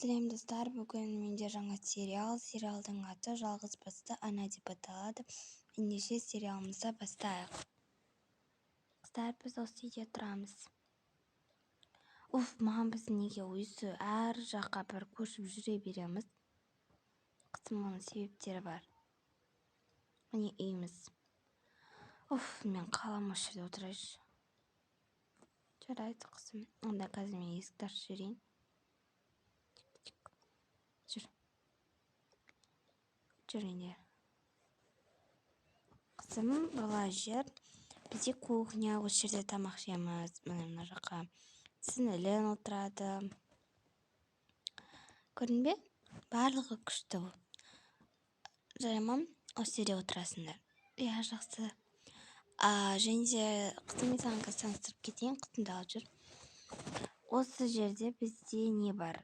Сәлем, достар! Бүгін менде жаңа сериал. Сериалдың аты «Жалғыз басты ана» деп аталады. Ендеше сериалымызды бастайық. Қыздар, біз осы үйде тұрамыз. Уф, маған, біз неге өйстіп әр жаққа бір көшіп жүре береміз? Қызым, оның себептері бар. Міне, үйіміз. Уф, мен қалам, осы жерде отырайыншы. Жарайды, қызым, онда қазір мен есікті ашып жіберейін. Жүр, жүріңдер. Қызым, былай жер. Бізде кухня, осы жерде тамақ ішеміз. Міне, мына жаққа сіңілің отырады. Көрдің бе, барлығы күшті. Жарай ма? Осы жерде отырасыңдар. Иә, жақсы. Және де, қызым, мен саған қазір таныстырып кетейін. Қызымды алып жүр. Осы жерде бізде не бар?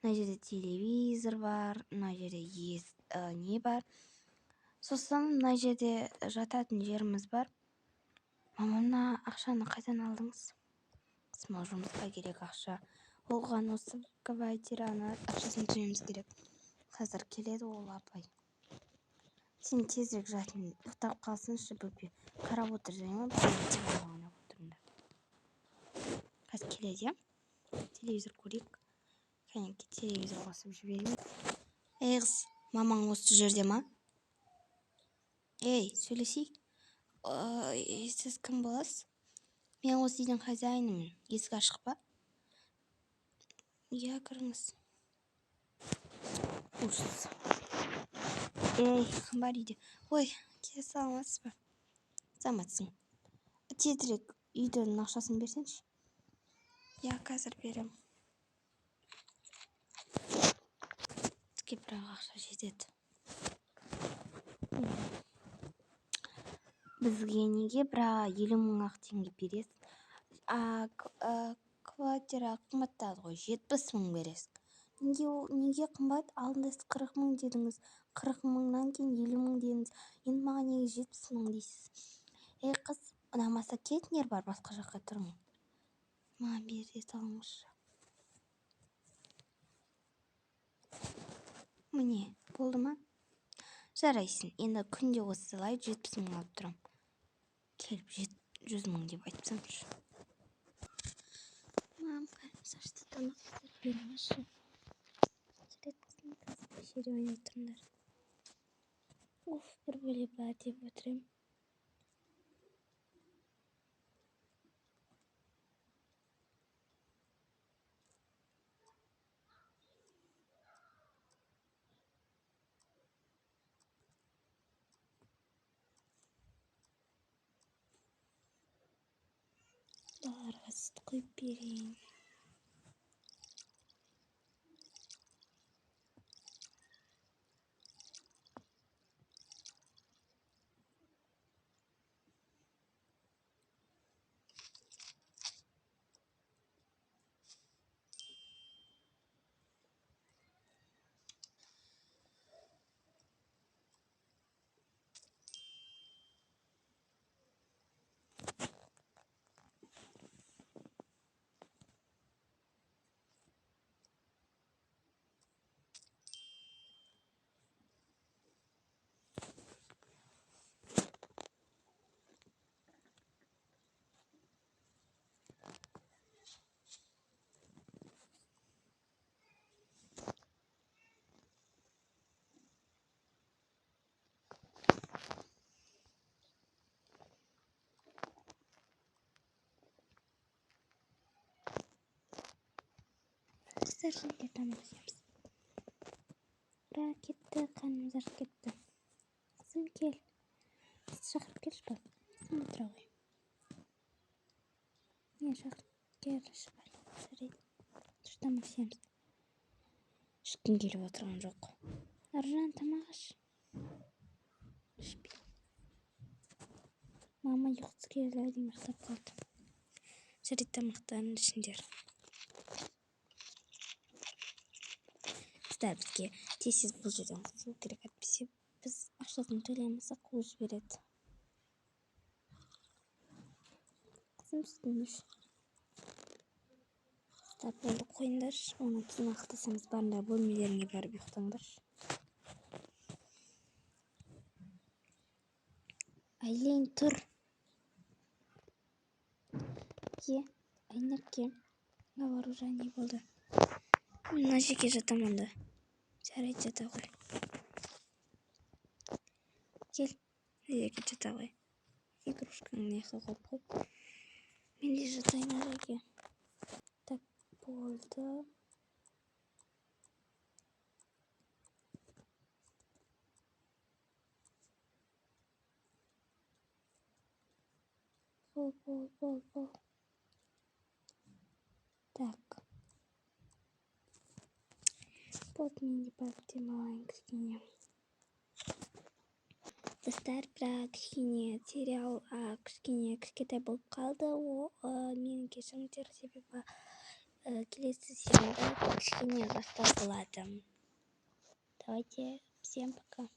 Мына жерде телевизор бар, мына жерде не бар, сосын мына жерде жататын жеріміз бар. Мама, мына ақшаны қайдан алдыңыз? Қызым, ол жұмысқа керек ақша. Оған осы квартираны ақшасын төлеуіміз керек. Қазір келеді ол апай. Сен тезірек жатын, ұйықтап қалсыншы бөпе. Қарап отыр, жарай ма? Ойнап отырыңдар. Қазір келеді, иә. Телевизор көрейік. Кәнекей, телевизор қосып жіберейін. Ей, қыз, мамаң осы жерде ма? Ей, сөйлесейік. Сіз кім боласыз? Мен осы үйдің хозяинымын. Есік ашық па? Иә, кіріңіз. Ужас. Ей, кім бар үйде? Ой, келе, саламатсыз ба? Саламатсың. Тезірек үйдің ақшасын берсеңші. Иә, қазір беремін. Бізге бірақ ақша жетеді. Бізге неге бірақ 50 000 ақ теңге бересің? А квартира қымбаттады ғой, 70 000 бересің. Неге ол, неге қымбат? Алдында сіз 40 000 дедіңіз. 40 мыңнан кейін 50 000 дедіңіз. Енді маған неге 70 000 дейсіз? Ей, қыз, ұнамаса, кетіңдер, бар, басқа жаққа тұрың. Маған бере салыңызшы. Міне, болды ма? Жарайсың. Енді күнде осылай 70 000 алып тұрамын. Келіп 100 000 деп айтсамшы. Мам, қарнымыз ашты, тамақ пісіріп беріңізші. Жарайды, қызым, қазір жерде ойнай тұрыңдар. Уф, бір бөле бар деп отыр едім. Балаларға сүт құйып берейін. Қыздар, келіңдер, тамақ ішеміз. Ура, кетті, қарнымыз ашып кетті. Қызым, кел. Қызды шақырып келші, бар. Қызым, отыра ғой. Не, шақырып келші, бар. Жарайды. Жүр, тамақ ішеміз. Ешкім келіп отырған жоқ. Аружан, тамақ іш. Ішпей. Мама ұйқысы келді, әдемі ұйықтап қалды. Жарайды, тамақтарын ішіңдер. Қыздар, бізге тез тез бұл жерден құтылу керек, әйтпесе біз ақшасын төлей алмасақ, қуып жібереді. Қызым, сүтін іш. Так, болды, қойыңдаршы, оны кейін ақтасамыз. Барыңдар, бөлмелеріңе барып ұйықтаңдаршы. Айлин, тұр. Ке, Айнұр, ке. Мынау Аружан, не болды? Мен мына жерге жатамын онда. Жарайды, жата ғой. Кел, мына жерге жата ғой. Игрушкаңды мына жаққа қойып қой. Мен де жатайын мына жерге. Так, болды. Бол, бол, бол, бол. Так. Вот мен де барып демалайын кішкене. Достар, бірақ кішкене сериал, кішкене кішкентай болып қалды. Мені кешіріңдер, себебі келесі сериалда кішкене ұзақтау болады. Давайте, всем пока.